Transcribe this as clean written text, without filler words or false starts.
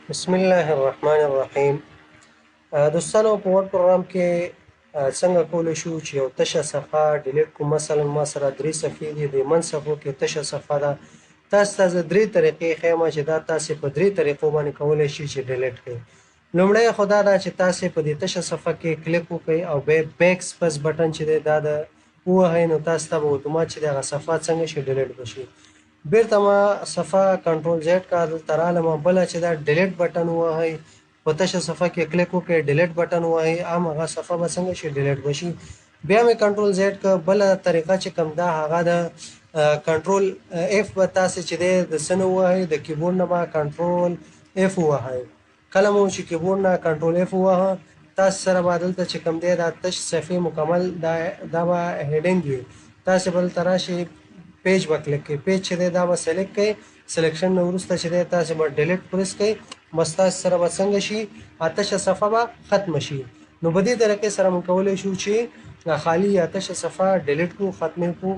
بسم الله الرحمن الرحیم. دوستانو، په ورډ پروګرام کې څنګه کولی شو چې یو تشه صفحه delete کړو؟ مثلا ما سره درې صفحې دي، د منځ صفحو کې تشه صفحه ده. تاسو ته زه درې طریقې ښیم چې دا تاسې په درې طریقو باندې کولی شئ چې delete کړئ. لومړی خو دا ده چې تاسې په دې تشه صفحه کې کلیک وکړئ او بیا backspace button چې دی دا د ووهئ، نو تاسو ته به اتومات چې دغه صفحه څنګه شي delete به شي. بیرته ما صفحه control Z کړه، دلته رالم. بله چې دا delete button ووهئ، په تشه صفحه کې کلیک وکړئ، delete button ووهئ، هم هغه صفحه به څنګه شي delete به شي. بیا مې control Z کړه. بله طریقه چې کوم ده هغه د control F به تاسې چې دی د څه نه ووهئ، د کیبورډ نه به control F ووهئ. کله مو چې کیبورډ نه control F ووهه، تاسو سره به دلته چې کوم دی دا تش صفحې مکمل دا به heading وي. تاسې به دلته راشئ، page به کلیک کړئ، page چې دی دا به select کړئ. selection نه وروسته چې دی تاسې به delete press کړئ، بس تاسې سره به څنګه شي تشه صفحه به ختمه شي. نو په دې طریقې سره موږ کولی شو چې خالي یا تشه صفحه delete کړو، ختمه کړو.